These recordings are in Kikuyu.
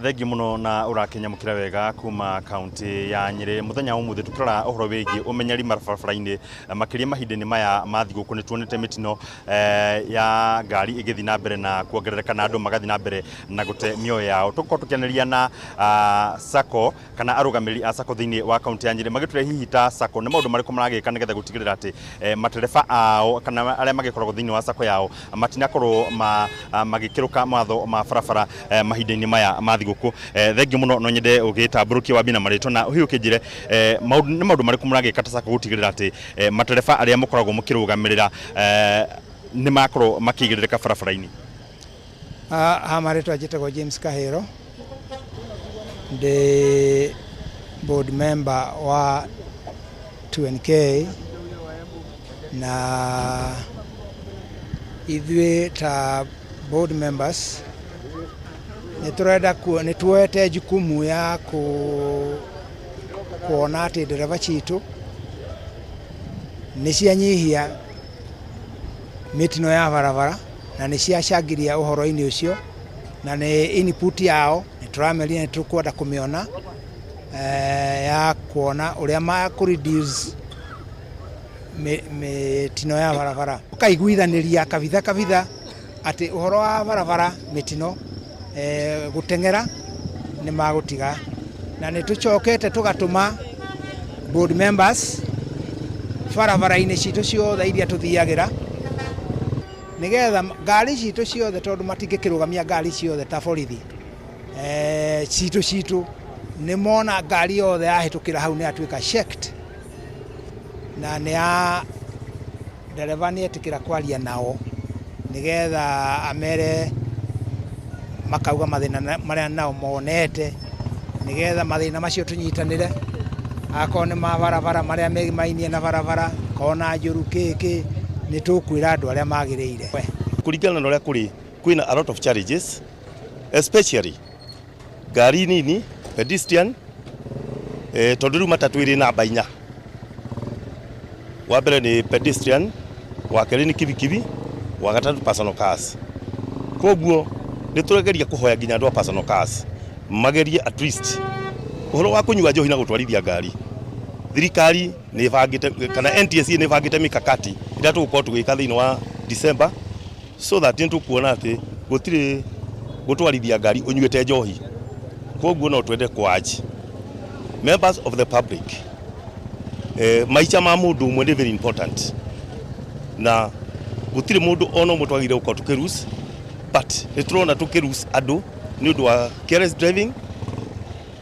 Thengiũ mũno na ũrakĩnyamũkĩra wega kuma kaunti ya Nyĩrĩ. Mũthenya wa ũmũthĩ tũkĩrora ũhoro wĩgiĩ ũmenyeri mabarabara-inĩ, makĩria mahinda-inĩ maya ma thigũkũ, nĩ tuonete mĩtino ya ngari ĩgĩthiĩ na mbere na kuongerereka na andũ magathiĩ na mbere na gũte mĩoyo yao. Tũgũkorwo tũkĩanĩria na SACCO kana arũgamĩrĩri a SACCO thĩinĩ wa kaunti ya Nyĩrĩ, magĩtwĩre hihi ta SACCO nĩ maũndũ marĩkũ maragĩka nĩgetha gũtigĩrĩra atĩ matereba ao kana arĩa magĩkoragwo thĩinĩ wa SACCO yao matinakorwo magĩkĩrũka mawatho ma barabara mahinda-inĩ maya ma thigũkũ. Thengiũ mũno, no nyende ũgĩtambũrũkie wambie na marĩtwa na hihi ũkĩnjĩre nĩ maũndũ marĩkũ mũragĩka ta SACCO gũtigĩrĩra atĩ matereba arĩa mũkoragwo mũkĩrũgamĩrĩra nĩ makorwo makĩigĩrĩrĩka barabara-inĩ. Ha marĩtwa njĩtagwo James Kahĩro, ndĩ board member wa 2NK, na ithuĩ ta board members nĩ tũrenda nĩ tuoete jukumu ya kuona atĩ ndereba citũ nĩ cianyihia mĩtino ya barabara na nĩ ciacangiria ũhoro-inĩ ũcio, na nĩ input yao nĩ tũrameria nĩ tũkwenda kũmĩona ya kuona ũrĩa ma kũ reduce mĩtino ya barabara. Ũkaiguithanĩria kabitha kabitha atĩ ũhoro wa barabara mĩtino gũteng'era nĩ magũtiga, na nĩ tũcokete tũgatũma board members barabara-inĩ citũ ciothe iria tũthiagĩra, nĩgetha ngari citũ ciothe, tondũ matingĩkĩrũgamia ngari ciothe ta borithi citũ citũ, nĩ mona ngari yothe yahĩtũkĩra hau nĩ yatuĩka checked, na nĩ ya ndereba nĩ etĩkĩra kwaria nao nĩgetha amere makauga mathĩna marĩa nao monete, nĩgetha mathĩna macio tũnyitanĩre, akorwo nĩ ma barabara marĩa megimainie na barabara, kona njũru kĩkĩ, nĩ tũkwĩra andũ arĩa magĩrĩire. Kũringana na ũrĩa kũrĩ, kwĩna a lot of challenges, especially ngari nini, pedestrian, tondũ rĩu matatũ ĩrĩ namba 4. Wa mbere nĩ pedestrian, wa kerĩ nĩ kibikibi, wa gatatũ personal cars. Koguo nĩ tũrageria kũhoya nginya andũ a personal cars magerie at least ũhoro wa kũnyua njohi na gũtwarithia ngari. Thirikari nĩ ĩbangĩte, kana NTSA nĩ ĩbangĩte mikakati ĩrĩa tũgũkorwo tũgĩka thĩinĩ wa December, so that nĩ tũkuona atĩ gũtirĩ gũtwarithia ngari ũnyuĩte njohi. Koguo no twende kũ members of the public, maica ma mũndũ ũmwe nĩ very important, na gũtirĩ mũndũ ona ũmwe twagĩrĩire gũkorwo tũkĩ, but nĩ tũrona tũkĩ andũ nĩ ũndũ wa careless driving,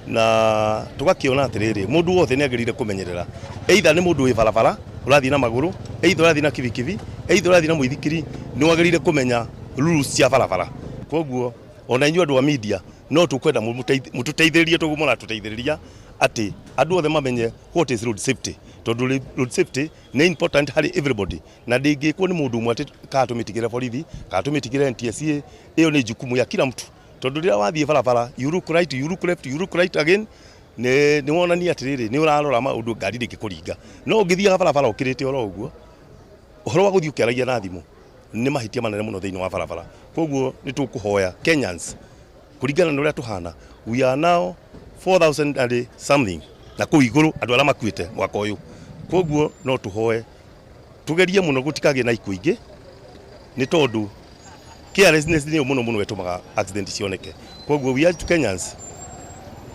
na tũgakĩona atĩrĩrĩ, mũndũ wothe nĩ agĩrĩire kũmenyerera, either nĩ mũndũ wĩ barabara ũrathiĩ na magũrũ, either ũrathiĩ na kibikibi, either ũrathiĩ na mũithikiri, nĩ wagĩrĩire kũmenya rules cia barabara. Koguo ona inyuĩ andũ a media no tũkwenda mũtũteithĩrĩrie tũguo mũratũteithĩrĩria atĩ andũ othe mamenye what is road safety, tondũ road safety nĩ important harĩ everybody, na ndĩngĩkwo nĩ mũndũ ũmwe atĩ kana tũmĩtigĩre borithi kana tũmĩtigĩre NTSA. Ĩyo nĩ jukumu ya kila mtu, tondũ rĩrĩa wathiĩ barabara, you look right, you look left, you look right again, nĩ wonania atĩrĩrĩ nĩ ũrarora maũndũ ngari ndĩngĩkũringa. No ũngĩthiaga barabara ũkĩrĩte oro ũguo, ũhoro wa gũthiĩ ũkĩaragia na thimũ nĩ mahĩtia manene mũno thĩinĩ wa barabara. Koguo nĩ tũkũhoya Kenyans, kũringana na ũrĩa tũhana, we are now 4000 and something na kũu igũrũ andũ arĩa makuĩte mwaka ũyũ. Koguo no tũhoe tũgerie mũno gũtikagĩe na ikuũ ingĩ, nĩ tondũ carelessness nĩyo mũno mũno ĩtũmaga accident cioneke. Koguo we urge Kenyans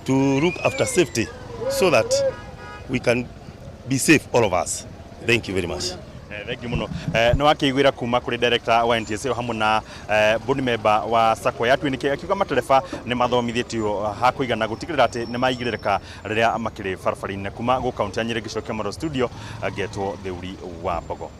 to look after safety so that we can be safe, all of us. Thank you very much. Thengiũ mũno. Nĩ wakĩiguĩra kuma kũrĩ director wa NTSA hamwe na board member wa SACCO ya 2NK, akiuga matereba nĩ mathomithĩtio ha kũigana gũtigĩrĩra atĩ nĩ maigĩrĩrĩka rĩrĩa makĩrĩ barabara-inĩ. Kuma gũ kaunti ya Nyĩrĩ, ngĩcokia Moro studio, ngetwo Theuri wa Mbogo.